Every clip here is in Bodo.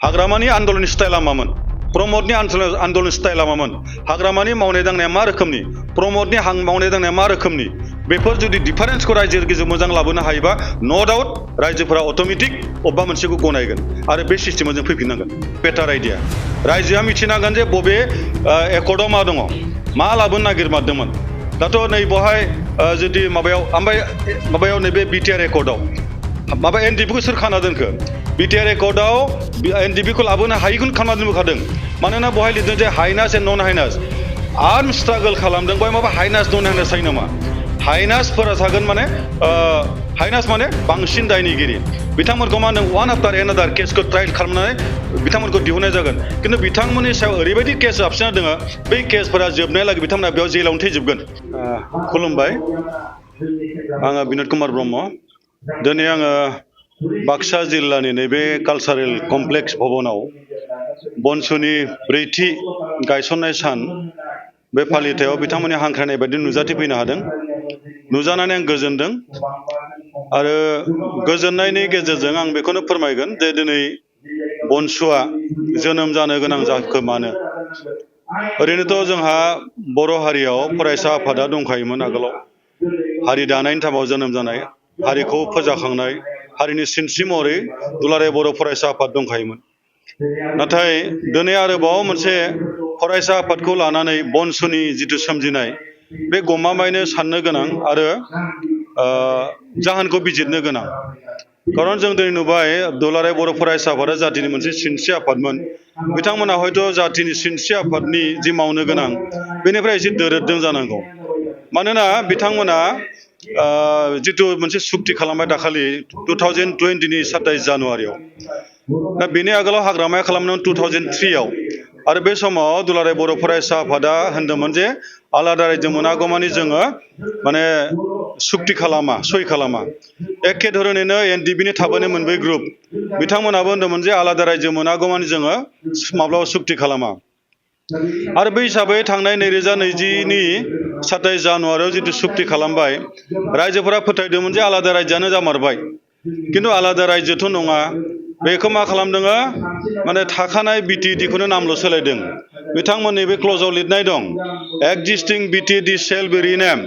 हाग्रामानि आन्दलन स्टाइला मामोन प्रमदनि आन्दलन स्टाइला मामोन हाग्रामानि मावनाय दांनाया मा रोखोमनि प्रमदनि मावनाय दांनाया मा रोखोमनि बेफोर जुदि डिफारेन्सखौ रायजो गेजेराव मोजां लाबोनो हायोबा नो डाउट रायजोफोरा अटोमेटिक अबेबा मोनसेखौ गनायगोन आरो बे सिस्टेमाव जों फैफिननांगोन बेटार आइडिया रायजोआ मिथिनांगोन जे बबे एकर्डआव मा दङ मा लाबोनो नागिरमारदोंमोन दाथ' नै बहाय जुदि माबायाव नैबे बिटिआर एकर्डआव माबा एनडिपिखौ सोर खाना दोनखो बिटिआर एकर्डआव एनडिपिखौ लाबोनो हायैखौनो खाना दोनबोखादों मानोना बहाय लिरदों जे हाइनास एन्ड नन हाइनास आर्म स्ट्रागल खालामदों बहाय माबा हाइनास नन हाइनास थायो नामा हाइनासफोरा थागोन माने हाइनास माने बांसिन दायनिगिरि बिथांमोनखौ मा होनदों वान आफ्टार एनादार केसखौ ट्रायल खालामनानै बिथांमोनखौ दिहुननाय जागोन खिन्थु बिथांमोननि सायाव ओरैबायदि केस हाबसिना दङ बै केसफोरा जोबनायलागै बिथांमोना बेयाव जेलावनो थैजोबगोन खुलुमबाय आङो बिनोद कुमार ब्रह्म दिनै आङो बाक्सा जिल्लानि नैबे कालचारेल कमप्लेक्स भवनाव बनसुनि ब्रैथि गायसननाय सान बे फालिथायाव बिथांमोननि हांख्रायनाय बायदि नुजाथिफैनो हादों नुजानानै आं गोजोनदों आरो गोजोननायनि गेजेरजों आं बेखौनो फोरमायगोन जे दिनै बनसुआ जोनोम जानो गोनां जाखो मानो ओरैनोथ' जोंहा बर' हारियाव फरायसा आफादा दंखायोमोन आगोलाव हारि दानायनि टाइमाव जोनोम जानाय हारिखौ फोजाखांनाय हारिनि सिनस्रि महरै दुलाराय बर' फरायसा आफाद दंखायोमोन नाथाय दिनै आरोबाव मोनसे फरायसा आफादखौ लानानै बनसुनि जिथु सोमजिनाय बे गमामायैनो साननो गोनां आरो जाहोनखौ बिजिरनो गोनां खारन जों दिनै नुबाय दुलाराय बर' फरायसा आफादा जातिनि मोनसे सिनस्रि आफादमोन बिथांमोना हयथ' जातिनि सिनस्रि आफादनि जि मावनो गोनां बेनिफ्राय एसे दोरोददों जानांगौ मानोना बिथांमोना जिथु मोनसे सुक्ति खालामबाय दाखालि 2020नि 27 जानुवारियाव दा बेनि आगोलाव हाग्रामाया खालामदोंमोन 2003आव आरो बे समाव दुलाराय बर' फरायसा आफादा होनदोंमोन जे आलादा रायजो मोनागौमानि जोङो माने सुक्ति खालामा सहि खालामा एखे धरनैनो एनडिपिनि थाबोनाय मोनब्रै ग्रुप बिथांमोनाबो होनदोंमोन जे आलादा रायजो मोनागौमानि जोङो माब्लाबा सुक्ति खालामा आरो बै हिसाबै थांनाय 2020नि 27 जानुवारियाव जिथु सुक्ति खालामबाय रायजोफोरा फोथायदोंमोन जे आलादा रायजोआनो जामारबाय खिन्थु आलादा रायजोथ' नङा बेखौ मा खालामदों माने थाखानाय बिटिएडिखौनो नामल' सोलायदों बिथांमोननि बे क्लजाव लिरनाय दं existing BTAD shall be rename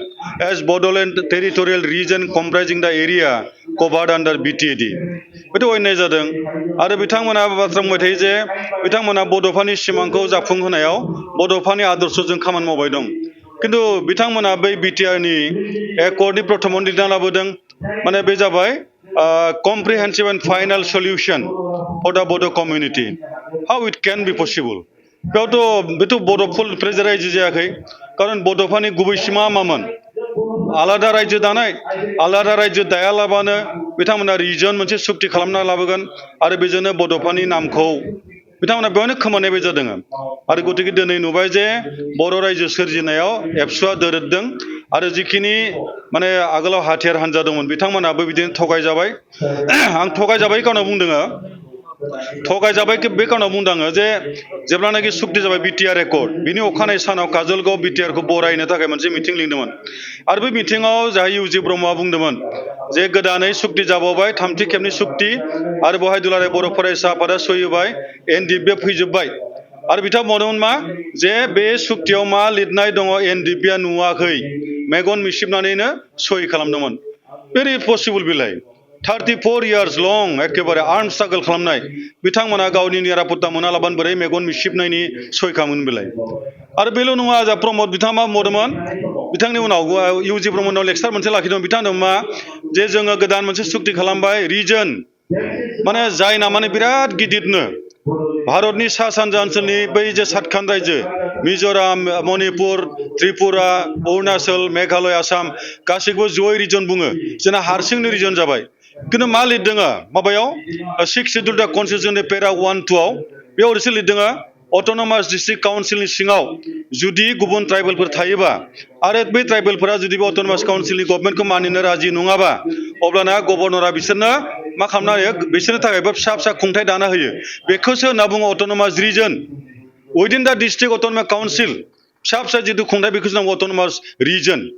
as Bodoland territorial region comprising the area कभार्ड under BTAD बेथ' अन्याय जादों आरो बिथांमोना बाथ्रा बुंबाय थायो जे बिथांमोना बड'फानि सिमांखौ जाफुंहोनायाव बड'फानि आदर्शजों खामानि मावबाय दं खिन्थु बिथांमोना बै बिटिआरनि एकर्डनि प्रथमाव लिरना लाबोदों माने बे जाबाय comprehensive and final solution for the Bodo community. How it can be possible? बेथ' बड'फुल प्रेजाराइज जायाखै खारन बड'फानि गुबै सिमा मामोन आलादा रायजो दानाय आलादा रायजो दायालाबानो बिथांमोना रिजन मोनसे सुक्ति खालामना लाबोगोन आरो बेजोंनो बड'फानि नामखौ बिथांमोना बेयावनो खोमानायबो जादों आरो गतिके दिनै नुबाय जे बर' रायजो सोरजिनायाव एबसुआ दोरोददों आरो जिखिनि माने आगोलाव हाथियार हान्जा दंमोन बिथांमोनाबो बिदिनो थगायजाबाय आं थगायजाबाय खारनाव बुंदों थगायजाबाय बे खारनाव बुंदों जे जेब्लानाखि सुक्ति जाबाय बिटिआर एकर्ड बिनि अखानायै सानाव काजलगाव बिटिआरखौ बरायनो थाखाय मोनसे मिटिं लिंदोंमोन आरो बे मिटिङाव जाहा इउजि ब्रह्मआ बुंदोंमोन जे गोदानै सुक्ति जाबावबाय थामथि खेबनि सुक्ति आरो बेवहाय दुलाराय बर' फरायसा आफादा सहि होबाय एनडिपिआ फैजोब्बाय आरो बिथाङा बुंदोंमोन मा जे बे सुक्तियाव मा लिरनाय दङ एनडिपिआ नुवाखै मेगन मिसिबनानैनो सहि खालामदोंमोन भेरि पसिबल बिलाय 34 years लं एखेबारे आर्म स्ट्रागल खालामनाय बिथांमोना गावनि निरापत्ता मोनालाबानो बोरै मेगन मिसिबनायनि सहि खालामोन बिलाय आरो बेल' नङा जा प्रमद बिथाङा मा बुंदोंमोन बिथांनि उनाव इउजि ब्रह्मनाव लेक्सार मोनसे लाखिदोंमोन बिथाङा होनदों मा जे जोङो गोदान मोनसे सुक्ति खालामबाय रिजन माने जाय नामानो बिराद गिदिरनो भारतनि सा सानजा ओनसोलनि बै जे सातखान रायजो मिज'राम मणिपुर त्रिपुरा अरुणाचल मेघालय आसाम गासैखौबो जयै रिजन बुङो जोंना हारसिंनो रिजन जाबाय खिन्थु मा लिरदों माबायाव 6 शिड्युल दा कन्स्टिटिउसननि पेरा 1-2आव बेयाव ओरैसो लिरदों अट'नमास डिस्ट्रिक्ट काउन्सिलनि सिङाव जुदि गुबुन ट्राइबेलफोर थायोबा आरो बै ट्राइबेलफोरा जुदि अट'नमास काउन्सिलनि गभर्नमेन्टखौ मानिनो राजि नङाबा अब्लाना गभर्नरा बिसोरनो मा खालामना होयो बिसोरनि थाखायबो फिसा फिसा खुंथाय दाना होयो बेखौसो होनना बुङो अट'नमास रिजन उइदिन दा डिस्ट्रिक्ट अट'नमास काउन्सिल फिसा फिसा जिथु खुंथाय बेखौसो नांगौ अट'नमास रिजन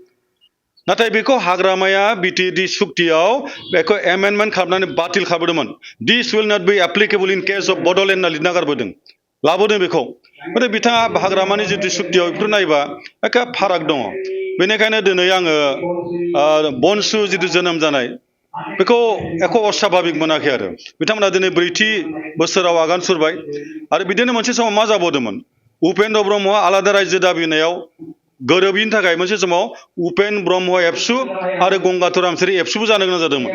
नाथाय बेखौ हाग्रामाया बिटिएडि सुक्तियाव बेखौ एमेन्डमेन्ट खालामनानै बातिल खालामदोंमोन this will not be applicable in case of Bodoland होनना लिरना गारबोदों लाबोदों बेखौ नाथाय बिथाङा हाग्रामानि जितु सुक्तियाव बेफोर नायबा एखे फाराग दङ बेनिखायनो दिनै आङो बनसु जितु जोनोम जानाय बेखौ एख' अस्वाभाबिक मोनाखै आरो बिथांमोना दिनै 4थि बोसोराव आगान सुरबाय आरो बिदिनो मोनसे समाव मा जाबावदोंमोन उपेन्द्र ब्रह्मआ आलादा रायजो दाबिनायाव गोरोबिनि थाखाय मोनसे समाव उपेन ब्रह्म एबसु आरो गंगाधर रामसियारि एबसुबो जानो गोनां जादोंमोन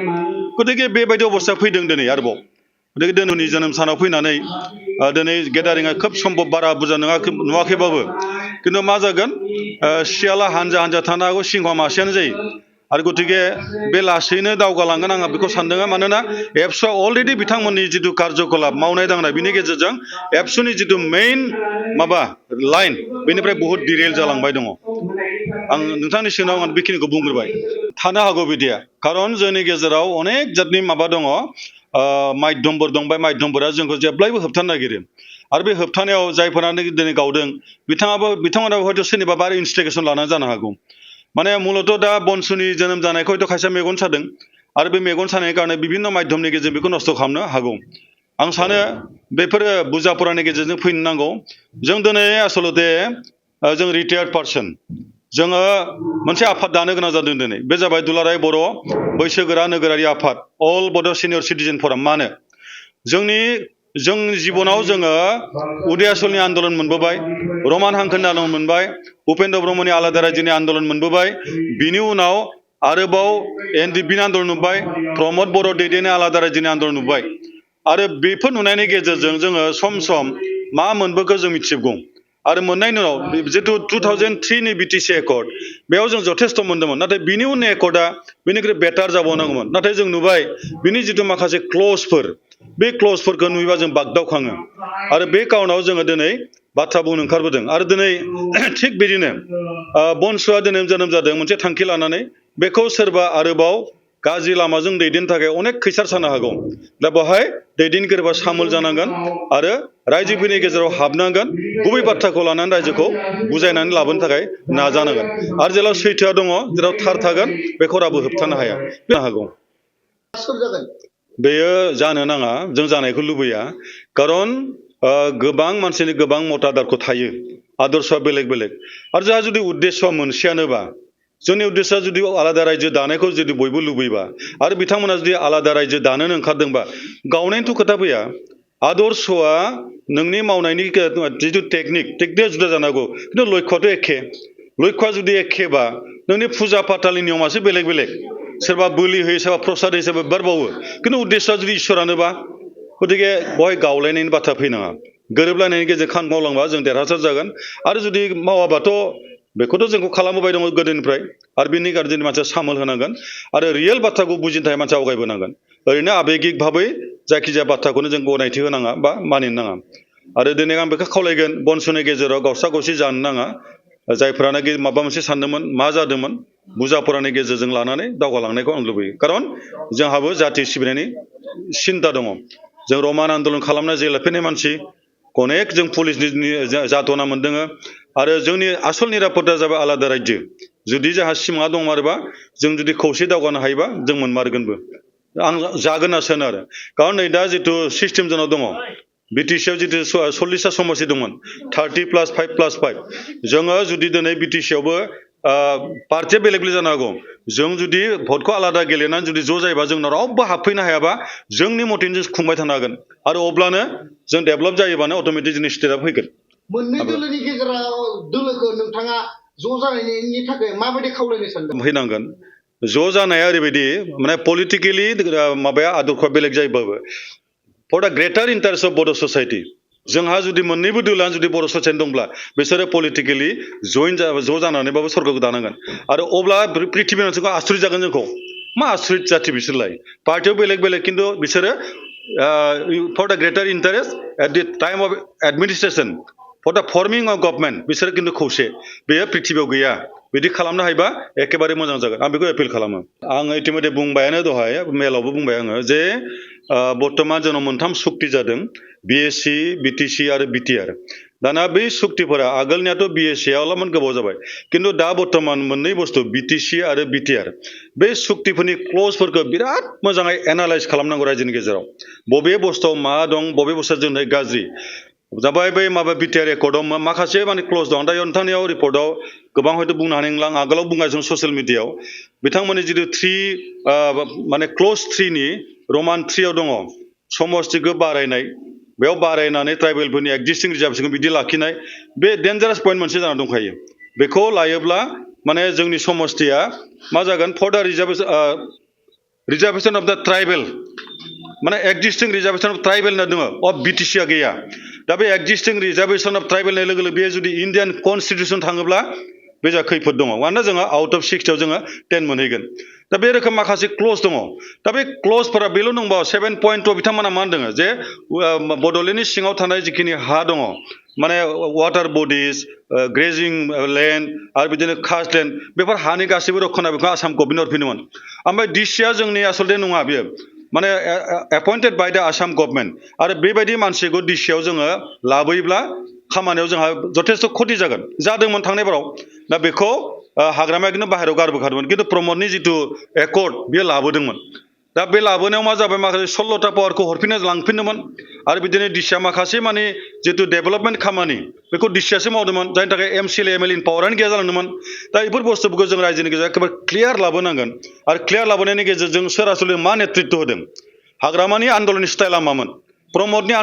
गतिके बेबायदि अबस्था फैदों दिनै आरोबाव गतिके दिनैनि जोनोम सानाव फैनानै दिनै गेदारिङा खोब सम्भब बारा बुरजा नुवाखैबाबो खिन्थु मा जागोन सियाला हानजा हानजा थानो हागौ सिंहआ मासेयानो जायो आरो गतिके बे लासैनो दावगालांगोन आंहा बेखौ सानदों मानोना एबसुआ अलरेडि बिथांमोननि जितु कार्यकलाप मावनाय दांनाय बिनि गेजेरजों एबसुनि जितु मेइन माबा लाइन बेनिफ्राय बहुद डिरेल जालांबाय दङ आं नोंथांनि सिगाङाव आं बेखिनिखौ बुंग्रोबाय थानो हागौ बिदिया खारन जोंनि गेजेराव अनेक जातनि माबा दङ माध्यमफोर दं बे माध्यमफोरा जोंखौ जेब्लायबो होबथानो नागिरो आरो बे होबथानायाव जायफोरानो दिनै गावदों बिथांमोनाबो हयथ' सोरनिबा बार इन्सटिगेसन लानानै जानो हागौ माने मुलत दा बनसुनि जोनोम जानायखौ हयथ' खायसे मेगन सादों आरो बे मेगन सानायनि कारणे बिभिन्न माध्यमनि गेजेरजों बेखौ नस्थ' खालामनो हागौ आं सानो बेफोरो बुजाफोरानि गेजेरजों फैनो नांगौ जों दिनै आसलते जों रिटायार्ड पार्सन जोङो मोनसे आफाद दानो गोनां जादों दिनै बे जाबाय दुलाराय बर' बैसोगोरा नोगोरारि आफाद अल बड' सिनियर सिटिजेन फराम मानो जोंनि जिबनाव जोङो उदयाचलनि आन्दलन मोनबोबाय रमान हांखोनि आन्दलन मोनबाय उपेन्द्र ब्रह्मनि आलादा रायजोनि आन्दलन मोनबोबाय बिनि उनाव आरोबाव एनडिपिनि आन्दलन नुबाय प्रमद बर' दैदेननाय आलादा रायजोनि आन्दलन नुबाय आरो बेफोर नुनायनि गेजेरजों जोङो सम सम मा मोनबोखो जों मिथिगौ आरो मोननायनि उनाव जितु 2003नि बिटिसि एकर्ड बेयाव जों जथेस्थ मोनदोंमोन नाथाय बिनि उननि एकर्डआ बेनिख्रुइ बेटार जाबावनांगौमोन नाथाय जों नुबाय बिनि जितु माखासे क्लजफोर बे क्लजफोरखौ नुयोबा जों बागदावखाङो आरो बे काउनाव जोङो दिनै बाथ्रा बुंनो ओंखारबोदों आरो दिनै थिग बिदिनो बनसुआ दिनै जोनोम जादों मोनसे थांखि लानानै बेखौ सोरबा आरोबाव गाज्रि लामाजों दैदेननो थाखाय अनेक खैसार सानो हागौ दा बेवहाय दैदेनगिरिफ्रा सामोल जानांगोन आरो रायजोफोरनि गेजेराव हाबनांगोन गुबै बाथ्राखौ लानानै रायजोखौ बुजायनानै लाबोनो थाखाय नाजानांगोन आरो जेराव सैथोआ दङ जेराव थार थागोन बेखौ रावबो होबथानो हाया जानो हागौ बेयो जानो नाङा जों जानायखौ लुबैया खारन गोबां मानसिनि गोबां मतादारखौ थायो आदर्शआ बेलेग बेलेग आरो जोंहा जुदि उद्देश्यआ मोनसेयानोबा जोंनि उद्देश्यआ जुदि आलादा रायजो दानायखौ जुदि बयबो लुबैबा आरो बिथांमोना जुदि आलादा रायजो दानोनो ओंखारदोंबा गावनायनिथ' खोथा फैया आदर्शआ नोंनि मावनायनि जितु टेकनिकआ जुदा जानांगौ खिन्थु लक्ष्यआथ' एखे लक्ष्यआ जुदि एखेबा नोंनि फुजा फाथालनि नियमासो बेलेग बेलेग सोरबा बोलि होयो सोरबा प्रसाद होयो सोरबा बिबार बावो खिन्थु उद्देश्यआ जुदि इसोरानोबा गतिके बहाय गावलायनायनि बाथ्रा फैनाङा गोरोबलायनायनि गेजेरजों खामानि मावलांबा जों देरहासार जागोन आरो जुदि मावाबाथ' बेखौथ' जोंखौ खालामबोबाय दङ गोदोनिफ्राय आरो बिनि गारजेन मानसिया सामोल होनांगोन आरो रियेल बाथ्राखौ बुजिनो थाखाय मानसिया आवगायबोनांगोन ओरैनो आबेगिक भाबै जायखिजाया बाथ्राखौनो जों गनायथि होनाङा बा मानिनो नाङा आरो दिनै आं बेखौ खावलायगोन बनसुनि गेजेराव गावसा गावसि जानो नाङा जायफोरानाखि माबा मोनसे सानदोंमोन मा जादोंमोन बुजाफोरानि गेजेरजों लानानै दावगालांनायखौ आं लुबैयो खारन जोंहाबो जाथि सिबिनायनि सिन्ता दङ जों रमान आन्दलन खालामनाय जेलाफोरनि मानसि अनेक जों पुलिसनि जाथना मोनदों आरो जोंनि आसल निरापत्ता जाबाय आलादा रायजो जुदि जोंहा सिमाङा दंमारोबा जों जुदि खौसे दावगानो हायोबा जों मोनमारगोनबो आं जागोन होनना सानो आरो खारन नै दा जितु सिस्टेम जोंनाव दङ बिटिसिआव जितु 40टा समस्ति दंमोन 30+5+5 जोङो जुदि दिनै बिटिसिआवबो पार्टिया बेलेग बेलेग जानो हागौ जों जुदि भटखौ आलादा गेलेनानै जुदि ज' जायोबा जोंनाव रावबो हाबफैनो हायाबा जोंनि मथेनो जों खुंबाय थानो हागोन आरो अब्लानो जों डेभेलप जायोबानो अट'मेटिक जोंनि स्टेटआ फैगोन मोननै दोलोनि गेजेराव दोलोखौ नोंथाङा ज' जानायनि थाखाय माबायदि खावलायनो सानदों फैनांगोन ज' जानाया ओरैबायदि माने पलिटिकेलि माबाया आदर्शआ बेलेग जायोबाबो four the greater interest of बड' ससाइटि जोंहा जुदि मोननैबो दोलोआ जुदि बर' ससाइटि दंब्ला बिसोरो पलिटिकेलि ज' जानानैबाबो सरकारखौ दानांगोन आरो अब्ला पृथ्बि ओनसोलखौ आसुरित जागोन जोंखौ मा आसुरित जाथि बिसोरलाय पार्टियाव बेलेग बेलेग खिन्थु बिसोरो for the greater interest at the time of administration for the forming of government बिसोरो खिन्थु खौसे बेयो पृथ्बियाव गैया बिदि खालामनो हायोबा एखेबारे मोजां जागोन आं बेखौ एपिल खालामो आं इतिमध्य बुंबायानो दहाय मेलावबो बुंबाय आङो जे बर्तमान जोंनाव मोनथाम सुक्ति जादों बिएससि बिटिसि आरो बिटिआर दाना बै सुक्तिफोरा आगोलनियाथ' BSC आवल'मोन गोबाव जाबाय खिन्थु दा बर्थमान मोननै बुस्थु BTC आरो BTR बे सुक्तिफोरनि क्लजफोरखौ बिराद मोजाङै एनालाइज खालामनांगौ रायजोनि गेजेराव बबे बुस्थुआव मा दं बबे बुस्थुआ जोंनि गाज्रि जाबाय बै माबा BTR एकर्डआव माखासे माने क्लज दं दायो नोंथांनियाव रिपर्टआव गोबां हयथ' बुंनो हानाय नंला आं आगोलाव बुंगासिनो ससियेल मिडियायाव बिथांमोननि जिथु माने क्लज 3 नि रमान 3 आव दङ समष्टिखौ बारायनाय बेयाव बारायनानै ट्राइबेलफोरनि एक्जिस्टिं रिजार्भेसनखौ बिदि लाखिनाय बे डेन्जारास पइन्ट मोनसे जाना दंखायो बेखौ लायोब्ला माने जोंनि समष्टिया मा जागोन फर दा रिजार्भेसन अफ दा ट्राइबेल माने एक्जिस्टिं रिजार्भेसन अफ ट्राइबेल होनना दङ अफ BTC आ गैया दा बे एक्जिस्टिं रिजार्भेसन अफ ट्राइबेल होननाय लोगो लोगो बे जुदि इन्डियान कनस्टिटिउसन थाङोब्ला बे जा खैफोद दङ मानोना जोङो आउट अफ 60 आव जोङो 10 मोनहैगोन दा बे रोखोम माखासे क्लज दङ दा बे क्लजफोरा बेल' नंबावा 7.2 बिथांमोना मा होनदों जे बड'लेण्डनि सिङाव थानाय जिखिनि हा दङ माने वाटार बडिज ग्रेजिं लेन्ड आरो बिदिनो कास्ट लेन्ड बेफोर हानि गासैबो रक्षना बेखौ आसाम गभर्नमेन्ट हरफिनोमोन ओमफ्राय DCआ जोंनि आसलथे नङा बेयो माने एपइन्टेड बाय द आसाम गभर्नमेन्ट आरो बेबायदि मानसिखौ DCआव जोङो लाबोयोब्ला खामानियाव जोंहा जथेस्थ' खथि जादोंमोन थांनाय बाराव दा बेखौ हाग्रामाया खिन्थु बाहेरायाव गारबोखादोंमोन खिन्थु प्रमदनि जिथु एकर्ड बेयो लाबोदोंमोन दा बे लाबोनायाव मा जाबाय माखासे 16टा पावारखौ लांफिनदोंमोन आरो बिदिनो DCआ माखासे माने जिथु डेभेलपमेन्ट खामानि बेखौ DCआसो मावदोंमोन जायनि थाखाय MCLA MLA पावारानो गैया जालांदोंमोन दा बेफोर बुस्थुफोरखौ जों रायजोनि गेजेराव एखेबारे क्लियार लाबोनांगोन आरो क्लियार लाबोनायनि गेजेरजों सोर आसलथे मा नेतृत्व होदों हाग्रामानि आन्दोलननि स्टाइला मामोन प्रमदनि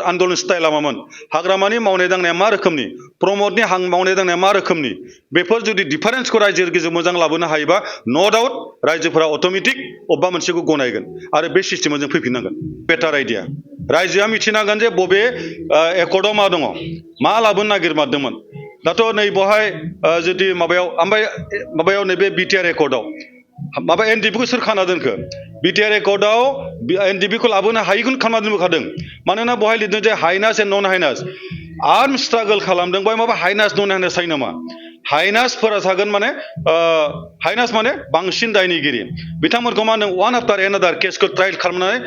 आन्दोलन स्टाइला मामोन हाग्रामानि मावनाय दांनाया मा रोखोमनि प्रमदनि मावनाय दांनाया मा रोखोमनि बेफोर जुदि डिफारेन्सखौ रायजोनि गेजेराव मोजां लाबोनो हायोबा नो डाउट रायजोफोरा अट'मेटिक अबेबा मोनसेखौ गनायगोन आरो बे सिस्टेमाव जों फैफिननांगोन बेटार आइडिया रायजोआ मिथिनांगोन जे बबे एकर्डआव मा दङ मा लाबोनो नागिरमारदोंमोन दाथ' नै बेवहाय जुदि माबायाव नैबे BTR एकर्डआव माबा NDPखौ सोर खाना दोनखो BTR एकर्डआव NDPखौ लाबोनो हायैखौनो खालामना दोनबोखादों मानोना बेवहाय लिरदों जे हाइनास एन्ड नन हाइनास आर्म स्ट्रागल खालामदों बेवहाय माबा हाइनास नन हाइनास थायो नामा हाइनासफोरा थागोन माने हाइनास माने बांसिन दायनिगिरि बिथांमोनखौ मा होनो वान आफ्टार एनादार केसखौ ट्रायल खालामनानै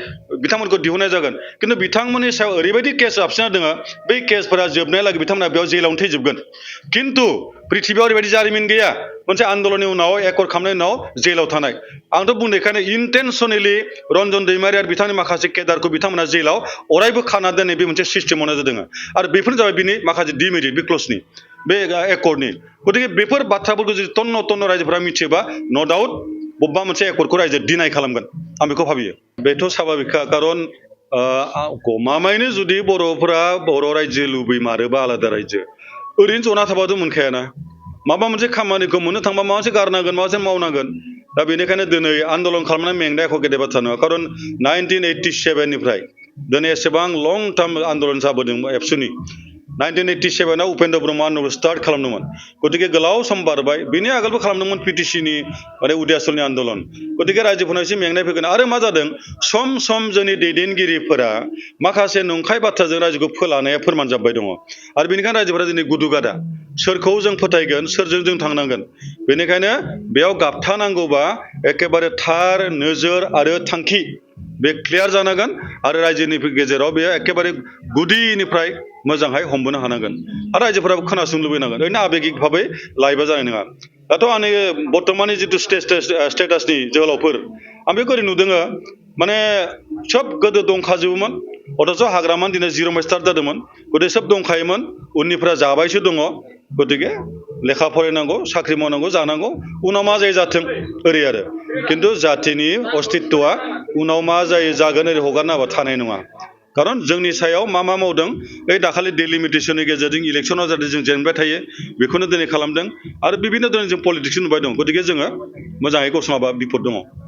बिथांमोनखौ दिहुननाय जागोन खिन्थु बिथांमोननि सायाव ओरैबायदि केस हाबसिना दङ बै केसफोरा जोबनायलागै बिथांमोना बेयाव जेलावनो थैजोबगोन खिन्थु पृथिबियाव ओरैबायदि जारिमिन गैया मोनसे आन्दोलननि उनाव एकर्ड खालामनायनि उनाव जेलाव थानाय आंथ' बुंनायखायनो इन्टेनसनेलि रन्जन दैमारि आरो बिथांनि माखासे केडारखौ बिथांमोना जेलाव अरायबो खाना दोननाय बे मोनसे सिस्टेमावनो जादों आरो बेफोरनो जाबाय बिनि माखासे डिमेरिट बे क्लजनि बे एकर्डनि गतिके बेफोर बाथ्राफोरखौ जुदि तन्न रायजोफोरा मिथियोबा नो डाउट बबेबा मोनसे एकर्डखौ रायजो डिनाय खालामगोन आं बेखौ भाबियो बेथ' साभाबिकखा खारन गमामायैनो जुदि बर'फोरा बर' रायजो लुबैमारोबा आलादा रायजो ओरैनो जना थाबाथ' मोनखायाना माबा मोनसे खामानिखौ मोननो थांबा माबा मोनसे गारनांगोन माबा मोनसे मावनांगोन दा बेनिखायनो दिनै आन्दोलन खालामनाय मेंनाया एख' गेदेर बाथ्रा नङा खारन 1987 निफ्राय दिनै एसेबां लं टार्म आन्दोलन जाबोदों एबसुनि 1987 आव उपेन्द्र ब्रह्म आन्दोलन स्टार्ट खालामदोंमोन गतिके गोलाव सम बारबाय बेनि आगोलबो खालामदोंमोन PTCनि माने उदियासलनि आन्दोलन गतिके रायजोफोरनाव एसे मेंनाय फैगोन आरो मा जादों सम सम जोंनि दैदेनगिरिफोरा माखासे नंखाय बाथ्राजों रायजोखौ फोलानाया फोरमान जाबाय दङ आरो बेनिखायनो रायजोफोरा दिनै गुदु गादा सोरखौ जों फोथायगोन सोरजों जों थांनांगोन बेनिखायनो बेयाव गाबथानांगौबा एखेबारे थार नोजोर आरो थांखि बे क्लियार जानांगोन आरो रायजोनि गेजेराव बेयो एखेबारे गुदिनिफ्राय मोजांहाय हमबोनो हानांगोन आरो रायजोफोराबो खोनासंनो लुबैनांगोन ओरैनो आबेगिक भाबै लायोबा जानाय नङा दाथ' आंनि बर्तमाननि जिथु स्टेटासनि जोहोलावफोर आं बेखौ ओरै नुदों माने सोब गोदो दंखाजोबोमोन अथच हाग्रामानो दिनै जिर'निफ्राय स्टार्ट जादोंमोन गतिके सोब दंखायोमोन उननिफ्रा जाबायसो दङ गतिके लेखा फरायनांगौ साख्रि मावनांगौ जानांगौ उनाव मा जायो जाथों ओरै आरो खिन्थु जाथिनि अस्तित्वआ उनाव मा जायो जागोन ओरै हगारना होबा थानाय नङा खारन जोंनि सायाव मा मावदों ओइ दाखालि डिलिमिटेसननि गेजेरजों इलेक्सनाव जाहाथे जों जेनबाय थायो बेखौनो दिनै खालामदों आरो बिभिन्न' धरननि जों पलिटिक्स नुबाय दं गतिके जोङो मोजाङै गसङाबा बिपद दङ